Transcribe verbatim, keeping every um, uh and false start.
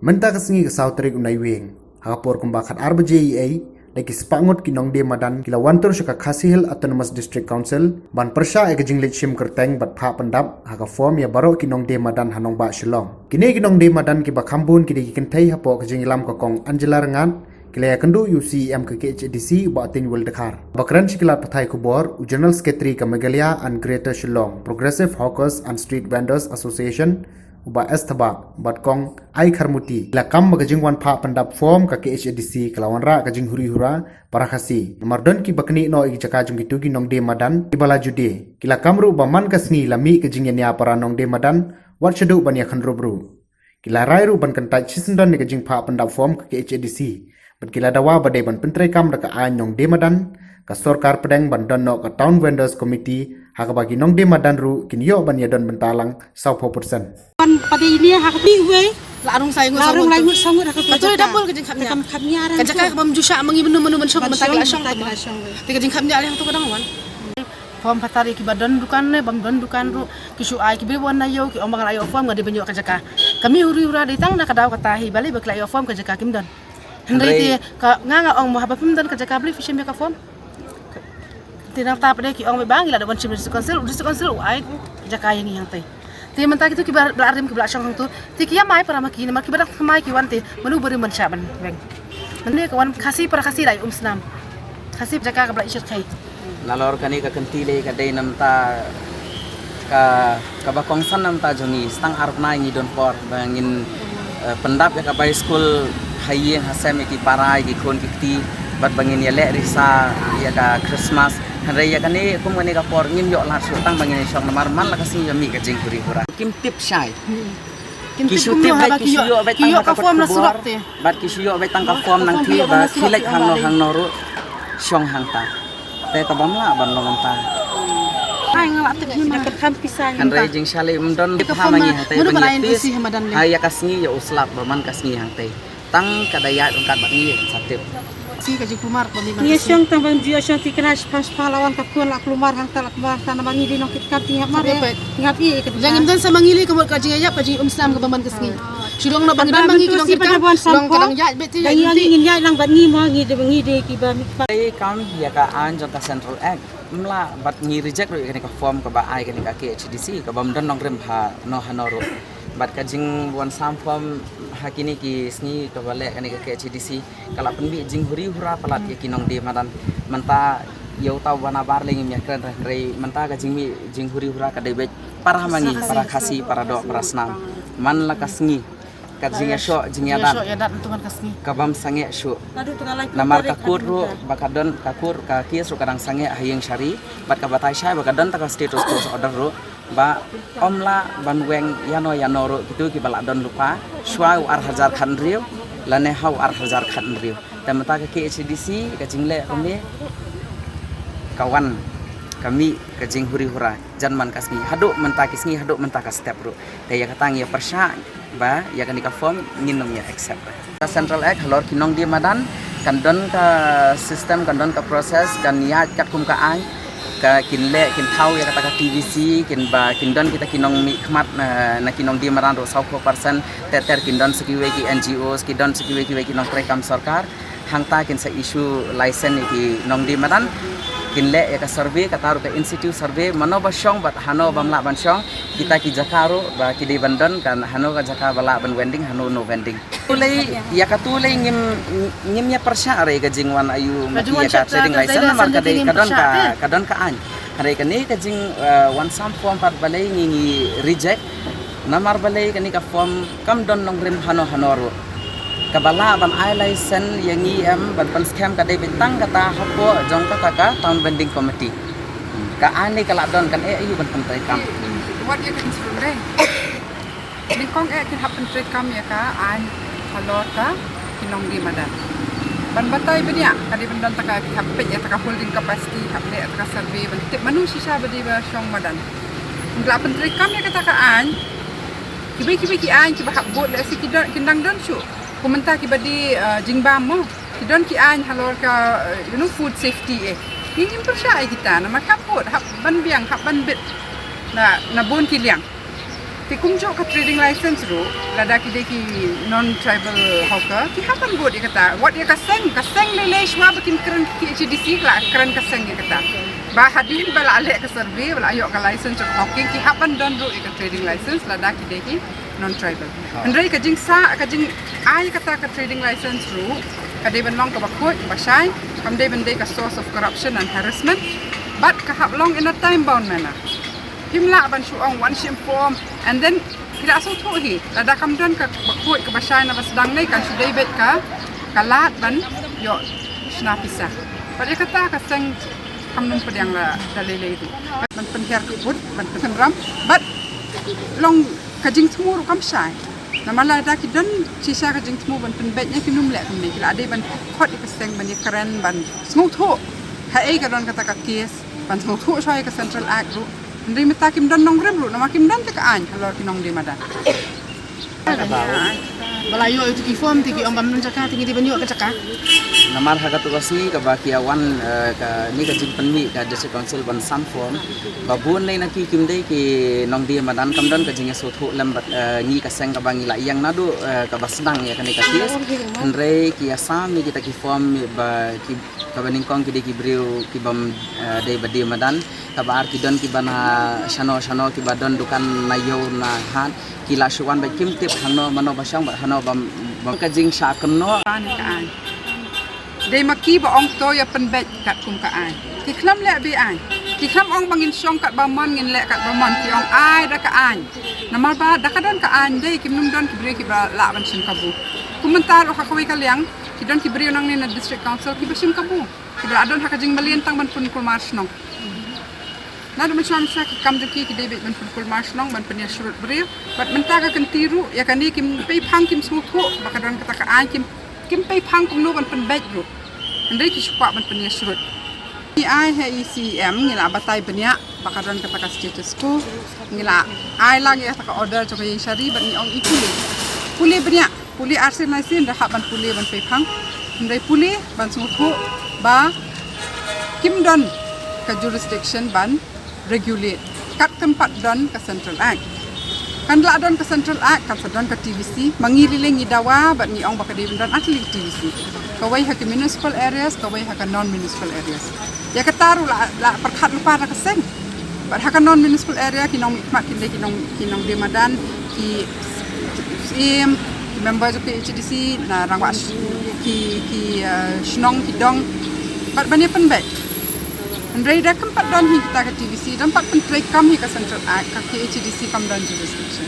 Mynta ka sngi ka saw tarik u Naiwieng, ha ka por kumba khatar baje eiei, da ki spah ngut ki nongdie madan ki la wan tur sha ka Khasi Hills Autonomous District Council ban pyrshah ïa ka jingleit shim kyrteng bad phah pyndap ha ka form ïa baroh ki nongdie madan ha nongbah Shillong. Kine ki nongdie madan kiba kham bun ki dei ki kynthei hapoh ka jingïalam ka Kong Angela Rangad, ki la ïakynduh ïa u C E M ka K H A D C, u Bah Ateiñwell Dkhar. Ba kren sha ki lad pathai khubor, u General Secretary ka Meghalaya and Greater Shillong Progressive Hawkers and Street Vendors Association, u Bah S Thabah, bad Kong Aikharmuti, la kam ba ka jingwan phah pyndap form ka K H A D C ka la wanrah ka jinghuri hura para Khasi. Namar don kiba knieh noh ïa ki jaka jong kito ki nongdie madan kiba la ju die. Ki la kam ruh ba man ka sngi la mih ka jingïania para nongdie madan, wat shaduh ban ïakynrup ruh. Ki la rai ruh ban kyntait shisyndon ïa ka jingphah pyndap form ka K H A D C. Bad ki la dawa ba dei ban pyntreikam da ka aiñ nongdie madan, ka sorkar pdeng ban don noh ka Town Vendors Committee, ha kaba ki nongdie madan ruh kin ïoh ban ïadon bynta lang sawphew percent. Pan padi ini ha ka pi wei. La rung sai ngut. La rung sangut. Lai ngut sangut ha ka pi. Ka tu jaka. Double ka jingkhapnïa. Ka kam khapnïa rang. Ka jaka tu. Ka bam ju shah mangi bynno bynno ban shong ban mynta ki la shong. Mynta ki la shong. Te ka jingkhapnïa leh tu ka dang wan. Form phatari kiba don dukan ne bam don dukan ruh ki shu ai kiba wan na ïew ki ong ba nga la ïoh form nga dei ban ïoh ka jaka. Kami huri hura dei tang na ka daw kata hi balei ba ki la ïoh form ka jaka kim don. Hynrei te ka nga nga ong mo haba pym don ka jaka balei phi shim ïa ka form. Te nangta pat de ki ong ba ngi la da wan shim district council, district council u ai jaka ïa ngi hangtei. Te mynta kitu kiba la rim kiba la shong hangtu. Te ki ïa mai para ma ki namar kiba dang thymmai ki wan te manu ba rim ban shah ban weng. Mynne ka wan Khasi para Khasi la ïa um snam. Khasi jaka kaba la ïa shyrkhei. Nalor kane ka kynti lei ka dei namta ka kaba kongsan namta jong ngi stang ar bnai ngi don por ba ngin eh, pyndap ïa ka bai skul ha ïing ha sem ïa ki para ïa ki khun ki kti bad ba ngin ïaleh risa ïa ka Christmas. Hynrei ïa kane kum kane ka por ngim ïoh lad shuh tang ba ngin ïa shong namar man la ka sngi ka mih ka jinghuri hura. Kim tip shai. Kim tip kumno haba ki ïoh, ki ïoh ka form na surok te. Bad ki shu ïoh beit tang ka form nangta ba ki leit hangno hangno ruh shong hangta. Te ka bym lah ban long hangta. Ai nga lah tip hima. Hynrei jingshai ym don. Ka form ma ngi hangta. Manu ba la ïa ka sngi ïa u slap ba man ka sngi hangta. Tang ka da ïaid ryngkat bad ngi sa tip. Sngi ka jingpumar ba ngi man. Ngi shong tang ban ju shong ti kena shpang shpang lawan ka khun la kulmar hangta la kulmar hangta namar ngi dei nongkit kam ti ngap mar. Ti ngap i ka. Jang im don sa ma ngi lei ka mut ka jingïap ka jingum snam ka ba man ka sngi. Shilong na ba ngi don ma ngi ki nongkit kam. Long ka dang ïaid beit ti ïaid ngi. Ngi ïaid lang bad ngi mo ngi dei ngi dei ki ba mi. Ei kam ïa ka aiñ jong ka Central Act. Mla bad ngi reject ruh ïa kane ka form ka ba ai kane ka K H D C ka bym don nongrim ha no ha no ruh. Bad ka jingwan sam form ha kine ki sngi ka ba leh kane ka K H D C ka la pynmih jinghuri hura palat ïa ki nongdie madan. Mynta ïa uta u ba nabar lei ngim ïa kren hynrei mynta ka jingmih jinghuri hura ka dei beit para ma ngi, para Khasi, para doh, para snam. Man la ka sngi ka jingïasoh jingïadat ka bym sangeh shuh. Namar ka kut ruh ba ka don ka kut ka kes ruh ka dang sangeh ha ïing shari bad ka batai shai ba ka don ta ka status quo order ruh. Ba ym lah ban weng ïano ïano ruh kitu kiba la don lypa shwa u ar hajar khathynriew lane ha u ar hajar khathynriew. Te mynta ka K H A D C ka jingleh kumne ka wan ka mih ka jinghuri hura jan man ka sngi haduh mynta ki sngi haduh mynta ka step ruh. Te ïa kata ngi ïa pyrshah ba ïa kane ka form ngin ym ïa accept. Ka Central Act halor ki nongdie madan kan don ka system kan don ka process kan ïaid katkum ka aiñ. Ka kin leh kin thaw ïa kata ka T V C kin ba kin don kita ki nongmihkhmat na, na ki nongdie madan ruh sawphew percent ter ter kin don sa kiwei ki N G Os ki don sa kiwei kiwei ki nongtrei kam sorkar. Hangta kin sa issue license ïa ki nongdie madan kin leh ïa ka survey kata ruh ka institute survey mano ba shong bad hano bym lah ban shong. Kita ki jaka ruh ba ki dei ban don kan hano ka jaka ba lah ban vending hano no vending. Tulei ïa ka tulei ngim ngim ïa pyrshah re ka jingwan ayu ma ïa ka trading license namar ka dei ka don ka ka don ka aiñ. Hare kane ka jing eh, wan sam form pat balei ngi ngi reject. Namar balei kane ka form kam don nongrim hano hano ruh. Ka ba lah ban ai license ïa ngi em ban pynskhem ka dei beit tang kata hapoh jong kata ka town vending committee. Ka aiñ ka lah don kan eh ayu ban pyntreikam. Wat ïa ka instrument dei. Nyngkong eh kin hap pyntreikam ïa ka aiñ halor ka ki nongdie madan. Ban batai bniah ka dei ban don ta ka ki hap peit ïa ta ka holding capacity hap leh ta ka survey ban tip mano shisha ba dei ba shong madan. Ngi la pyntreikam ïa kata ka aiñ. Kiba kiba ki aiñ kiba hap bud lehse ki don kin dang don shuh. Kum mynta kiba dei eh, jingbam mo. Ki don ki aiñ halor ka eh, you know food safety eh. Ngi ngim pyrshah ïa kita namar hap bud hap ban biang hap ban bit. Na na bun ki liang. Te kumjuh ka trading license ruh, lada ki dei ki non-tribal hawker, ki hap ban bud ïa kata. Wat ïa ka seng, ka seng lei lei shuwa ba kin kren ki H A D C, ki la kren ka seng ïa kata. Ba hadien ba la leh ka survey, ba la ïoh ka license of hawking, ki hap ban don ruh ïa ka trading license, lada ki dei ki non-tribal. Hynrei ka jingsah, ka jingai kata ka trading license ruh, ka dei ban long kaba khuid, kaba shai, kam dei ban dei ka source of corruption and harassment. Bad ka hap long in a time bound manner. Phim lah ban shu ong wan shim form and then ki la sngewthuh hi. Lada kam don kaba khuid, kaba shai, naba sdang, ne kan shu dei beit ka, ka lad ban ïoh shna pisa. Bad ïa kata ka seng kam nym pdiang la da lei lei ruh. Ban pynhiar ki bud, ban pynram. Bad long ka jingthmu ruh kam shai. Namar lada ki don shisha ka jingthmu ban pynbeit, ne kim nym leh kumne, ki la dei ban khot ïa ka seng ban ïakren, ban sngewthuh haei ka don kata ka case, ban sngewthuh shuwa ïa ka Central Act ruh. Hynrei mynta kim don nongrim ruh, namar kim don te ka aiñ halor ki nongdie madan. Ba la ïoh ïa ki form te ki ong bym don jaka, te ngi dei ban ïoh ka jaka. Namar ha katu ka sngi kaba ki ïa wan, eh, kane ka jingpynmih ka District Council ban sam form, ba bun lei na ki kim dei ki nongdie madan, kam don ka jingïasngewthuh lem bad, eh, ngi ka seng kaba ngi la ïeng naduh, eh, kaba sdang ïa kane ka case. Hynrei ki ïa sam ïa kita ki form ba ki, kaba nyngkong ki dei ki briew ki bym, eh, dei ba die madan, kaba ar ki don kiba na shano shano, kiba don dukan na ïew na hat, ki la shu wan bad kim tip hangno mano ba shong bad hano bym, bym, ka jingshah kynnoh. Ban ka aiñ. Dei ma ki ba ong to ïa pynbeit katkum ka aiñ. Ki khlem leh be aiñ. Ki khlem ong ba ngin shong katba mon, ngin leh katba mon. Ki ong ai da ka aiñ. Namar ba da ka don ka aiñ dei kim nym don ki briew kiba lah ban shim kabu. Kum mynta ruh ha kawei ka liang, ki don ki briew nangne na District Council kiba shim kabu. Kiba la don ha ka jingmlien tang ban pynkulmar shnong. Naduh mynshuwa mynshuwa ki kam jong ki ki dei beit ban pynkulmar shnong, ban pynïasyrut briew. Bad mynta ka kynti ruh ïa kane kim pei phang, kim sngewthuh ba ka don kata ka aiñ, kim, kim pei phang kumno ban pynbeit ruh. Hynrei ki shu kwah ban pynïasyrut. Ngi ai ha i C E M, ngi la batai bniah ba ka don kata ka status quo. Ngi la ai lang ïa kata ka order jong ka ïing shari bad ngi ong i pule. Pule bniah. Pule arsien laisien da hap ban pule ban pei phang. Hynrei pule ban sngewthuh ba kim don ka jurisdiction ban regulate. Kat kam pat don ka Central Act. Kan la don ka Central Act, kan sa don ka T V C. Ma ngi lei lei ngi dawa bad ngi ong ba ka dei ban don ar tylli ka T V C. Kawei ha ka municipal areas, kawei ha ka non municipal areas. Ïa kata ruh la, la pyrkhat lypa da ka seng. Bad ha ka non municipal area ki nongmihkhmat kin dei ki nong, ki nongdie madan, ki syiem, ki member jong ka H A D C, na rangbah sh-, ki, ki, eh, shnong, ki dong. Bad ban ïa pynbeit. Hynrei da kam pat don hi kita ka T V C, da kam pat pyntreikam hi ka Central Act, ka H A D C kam don jurisdiction.